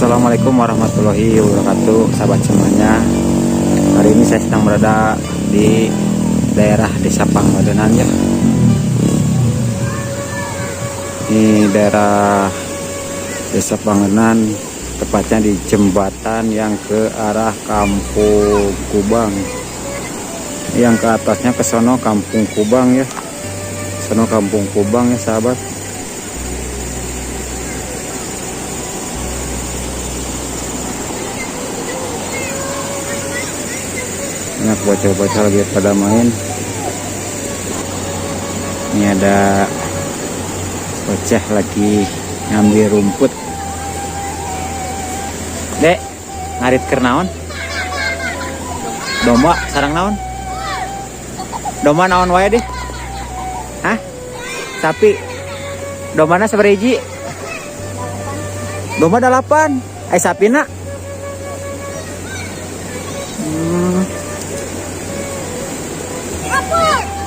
Assalamualaikum warahmatullahi wabarakatuh, sahabat semuanya. Hari ini saya sedang berada di daerah Desa Pangadenan ya. Ini daerah Desa Pangadenan, tepatnya di jembatan yang ke arah Kampung Kubang. Yang ke atasnya ke sono Kampung Kubang ya. Sono Kampung Kubang ya, sahabat. Banyak bocah-bocah lagi pada main. Ini ada bocah lagi ngambil rumput. Dek, ngarit keur naon? Domba sareng naon? Domba naon wae deh? Hah? Sapi. Dombana sabaraha hiji? Domba dalapan. Ai sapina?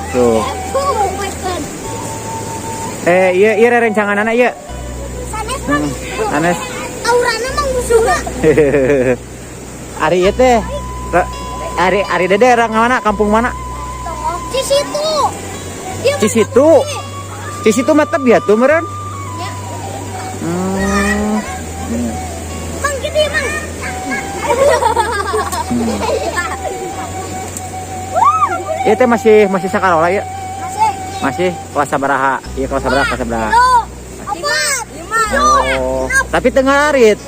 Tuh. Eh, iya rerencanganana iya. Sanes mah. Sanes. Aurana mah musuhna. Ari ieu teh. Ari ari Dede orang mana? Kampung mana? Di situ. Dia Cisitu. Cisitu mah teh ya tuh meureun. Ya. Mang gede, Mang. Ieu teh masih masih sakarola ya? Masih. Masih kelas sabaraha? Iya, kelas sabaraha? Kelas sabaraha? Tuh. Empat. Lima. Oh, tapi teu ngarit.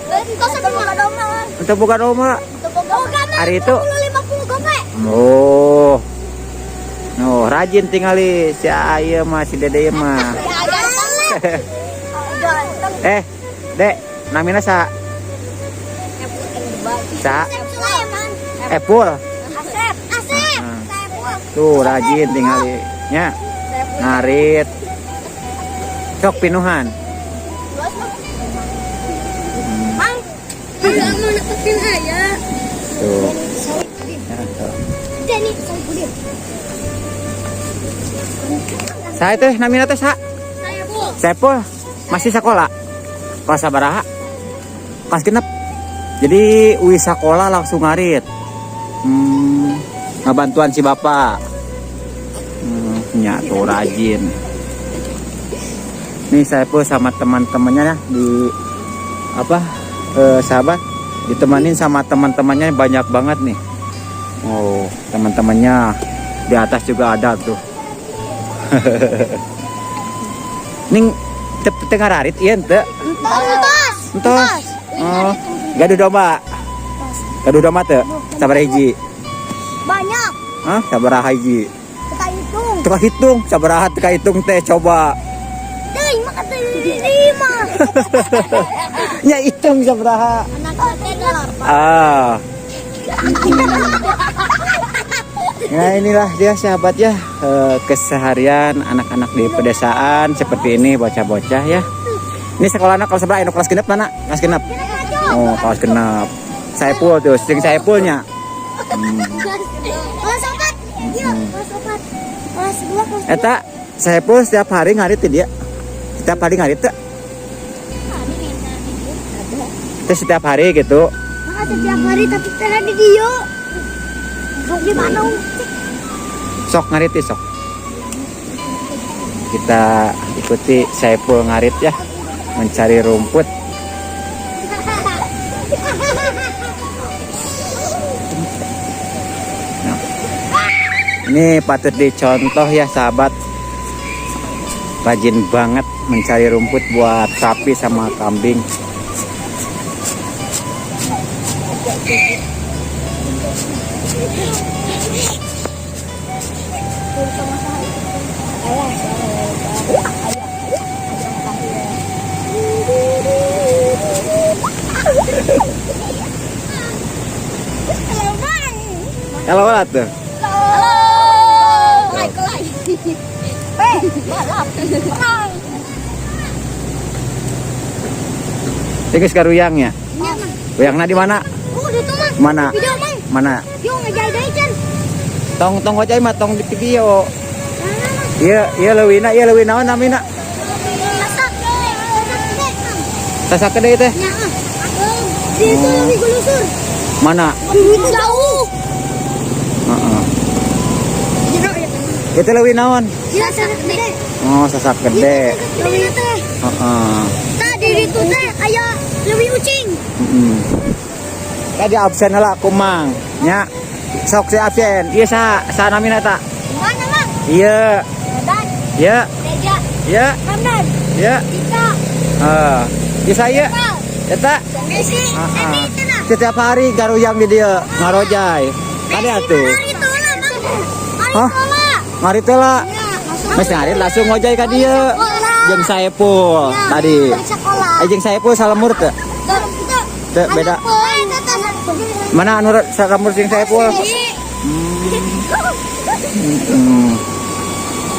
Entos boga domba. Untuk boga domba. Boga mah. Ari itu 50 gope. Oh. Oh, rajin tingali si Aye mah, si Dede mah. Ya ganteng lah. Ganteng. Eh, Dek, namina sa sa Sulaiman. Epul. Asep. Asep. Saepul. Tuh rajin tingali nya ngarit. Sok pinuhan. Mang. Enggak mau neketin ayah. Tuh. Ya, tuh. Dani, Saipudin. Saya teh namina teh sa Saipul. Saepul masih sekolah. Kelas sabaraha? Kelas 6. Jadi wis sekolah langsung ngarit. Ngabantuan si bapak. Nya tuh rajin. Nih Saepul sama teman-temannya ya di apa? Sahabat ditemanin sama teman-temannya banyak banget nih. Oh, teman-temannya di atas juga ada tuh. Ning teu ngararit ieu henteu? Entos. Entos. Oh, gaduh domba. Gaduh domba teu? Sabaraha hiji? Banyak. Hah? Sabaraha hiji? Kita hitung. Teu hitung, sabaraha teu hitung teh coba. Teuing mah kata lima. Nya hitung sabaraha. Anak teh delapan. Ah. Ya inilah dia sahabat ya, keseharian anak-anak di pedesaan seperti ini, bocah-bocah ya. Ini sekolah anak kelas seberapa? Kelas 6 mana? Kelas 6. Oh, kelas 6. Saipul tuh, sering Saipulnya. Kelas 4. Iya, kelas 4. Kelas 2, kelas Eta Saipul setiap hari ngarit dia. Setiap hari ngarit teh. Itu setiap hari gitu. Maka setiap hari tapi teh di dieu. Sok di mana? Sok ngarit ya, sok. Kita ikuti Saipul ngarit ya, mencari rumput. Nah, ini patut dicontoh ya sahabat. Rajin banget mencari rumput buat sapi sama kambing. Halo lah tuh. Halo. Balap. Ini sekarang ya. Ruyangna di mana? Oh, di mang. Mana? Video, Mang. Mana? Yo ngejai deui, Chan. Tong tong ngojai mah tong di video. Iya, iya leuwina, iya leuwih naon namina? Sasak. Sasak gede, Mang. Sasak gede teh. Nya, ah. Di itu lebih gelusur. Mana? Itu jauh. Heeh. Jero ya. Itu leuwih naon? Ya sasak gede. Oh, sasak gede. Leuwih teh. Heeh. Tadi di itu teh aya leuwih ucing. Heeh. Tadi absen heula aku mang. Nya. Sok si absen. Ieu sa sa namina eta? Mana, Mang? Iya. Medan, Iya. Teja, Iya. Ramdan, Iya. Dita, Heeh. Ieu saya. Pal, Eta. Messi, Heeh. Emi cenah. Setiap hari garuyang di dieu ngarojay. Kade atuh. Hari itu lah, Mang. Hari Hah? itu lah. Ngarit teh lah. Ya, masuk. Geus ngarit langsung ngojay ka dieu. Sekolah. Jeung Saepul Ya, tadi. balik sekolah. Eh jeung Saepul salemur teu? Tuh, tuh. Teu beda. Anak poe, teh, anak poe. Mana anu salemur jeung Saepul? Hmm.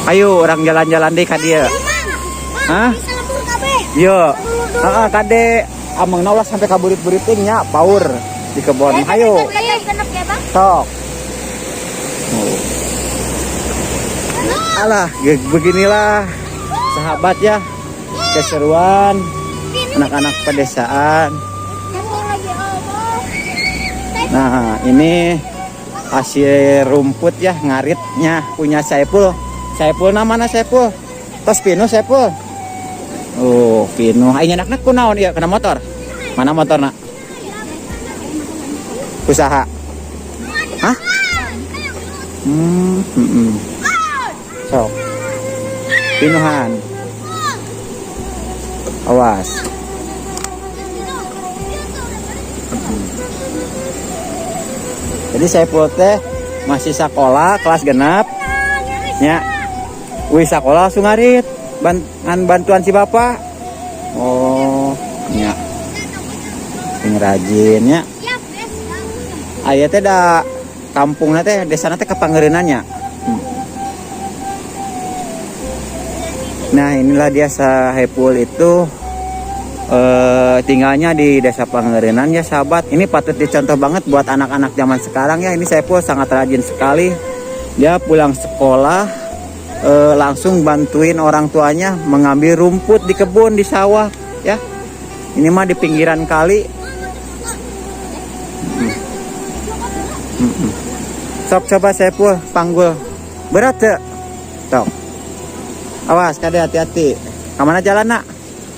Ayo orang jalan-jalan deh ka dieu. Ayo, Mang. Mang, Hah? bisa lembur kabeh. Yo. Heeh, kade amengna ulah sampai ka burit-burit teh nya paur di kebon. Ayo, Genep ya, Bang. sok. Oh. Alah, beginilah sahabat ya. Keseruan anak-anak pedesaan. Nah, ini hasil rumput ya ngaritnya punya Saipul. Saipul namana Saipul? Tos pinuh Saipul. Oh, pinuh. Aing anakna kunaon ieu kena motor? Mana motorna? Usaha. Hah? Hmm. Sok. Pinuhan. Awas. Jadi Saipul teh masih sekolah kelas 6 nya. Wih sekolah langsung ngarit bantuan si bapak. Oh, nya. Sing rajin nya. Aya teh da kampungna teh desana teh Kapangeureunan nya. Nah, inilah dia Saepul itu tinggalnya di desa Pangarenan ya sahabat. Ini patut dicontoh banget buat anak-anak zaman sekarang ya. Ini Saepul sangat rajin sekali. Dia pulang sekolah langsung bantuin orang tuanya mengambil rumput di kebun, di sawah ya. Ini mah di pinggiran kali. Sok coba Saepul panggul. Berat tuh. Sok. Awas kade hati-hati. Kemana jalan nak?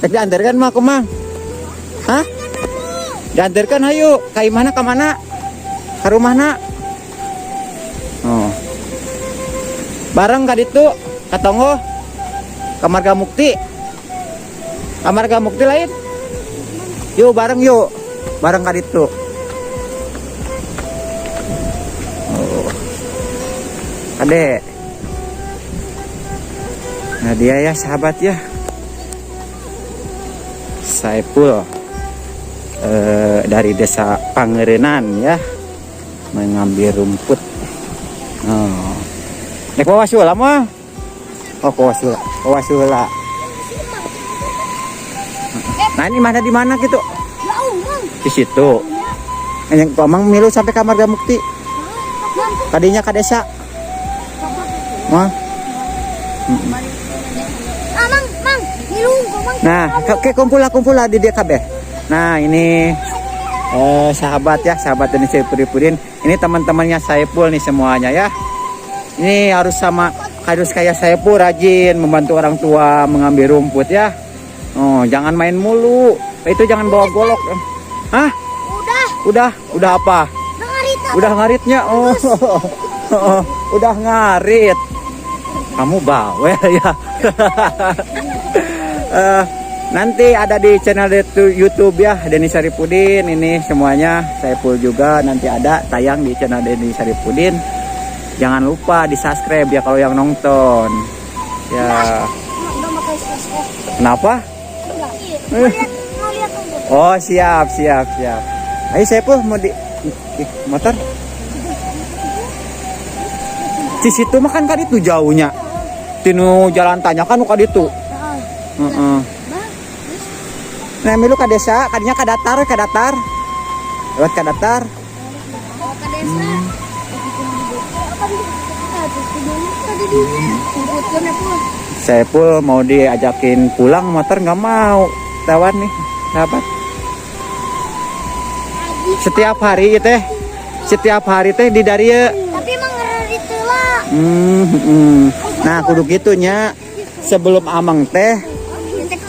Rek diantarkan mah kumang? Hah? Diantarkan ayo. Ka mana ka mana? Ka rumah nak? Oh. Bareng ka ditu, ka Tonggoh. Ka Marga Mukti. Ka Marga Mukti lain? Yuk bareng yuk. Bareng ka ditu. Oh. Ade. Nah dia ya sahabat ya. Saepul dari desa Pangarenan ya, mengambil rumput. Oh. Nek bawa sula mah? Oh, bawa sula, bawa sula. Nah ini mana di mana gitu? Jauh, Mang. Di situ. Yang komang milu sampai kamar Mukti. Tadinya ke desa. Mah. Ah, Mang, Mang, milu, Mang. Nah, ke kumpul lah, kumpul lah di dia kabeh. Nah, ini sahabat ya, sahabat Denny Puri-Purin. Ini teman-temannya Saepul nih semuanya ya. Ini harus sama harus kayak Saepul rajin membantu orang tua mengambil rumput ya. Oh, jangan main mulu. Itu jangan bawa golok. Hah? Udah. Udah, udah apa? Ngarit. Udah ngaritnya. Oh. Oh, udah ngarit. Kamu bawel ya. Nanti ada di channel YouTube ya, Denny Saripudin. Ini semuanya Saepul juga nanti ada tayang di channel Denny Saripudin. Jangan lupa di subscribe ya kalau yang nonton. Ya. Kenapa? Mau lihat, mau lihat. Oh siap siap siap. Ayo Saepul mau di motor. Di situ mah kan itu jauhnya. Tinu jalan tanya kan ka ditu. Heeh. Nah, milu ka desa, kadinya ka datar, ka datar. Lewat ka datar. Oh, ka desa. Saepul mau diajakin pulang motor nggak mau. Tawan nih, sahabat. Setiap hari teh, setiap hari teh di darieu. Tapi emang ngeri lah. Nah, kudu kitu nya. Sebelum ameng teh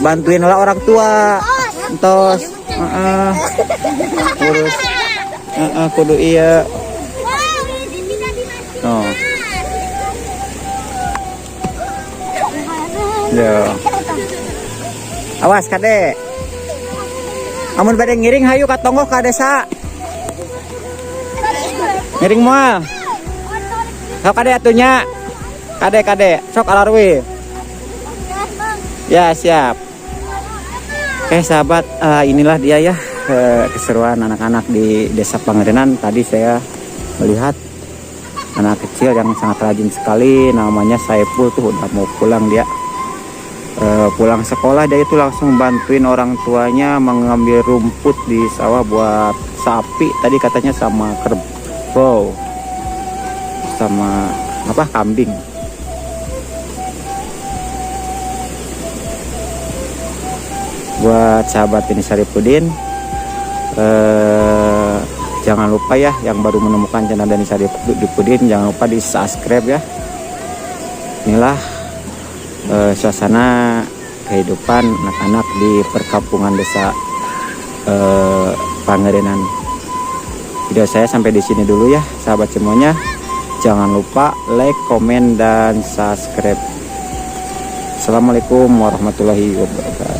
bantuin lah orang tua. Entos, heeh. Urus. Heeh, kudu iya. Wow, ini tidak dimatikan. Oh. Yo. Awas, kade. Amun bade ngiring, hayu ka tonggoh, ka desa. Ngiring moal? Sok, kade atuh nya. Kade, kade, sok alarwi. Ya, siap. Oke, sahabat, inilah dia ya, keseruan anak-anak di Desa Pangadenan. Tadi saya melihat anak kecil yang sangat rajin sekali, namanya Saipul tuh udah mau pulang dia. Pulang sekolah dia itu langsung bantuin orang tuanya mengambil rumput di sawah buat sapi tadi katanya, sama kerbau sama apa, kambing. Buat sahabat ini Saripudin, jangan lupa ya, yang baru menemukan channel Dani Saripudin, jangan lupa di subscribe ya. Inilah suasana kehidupan anak-anak di perkampungan Desa Pangadenan. Video saya sampai di sini dulu ya, sahabat semuanya. Jangan lupa like, komen, dan subscribe. Assalamualaikum warahmatullahi wabarakatuh.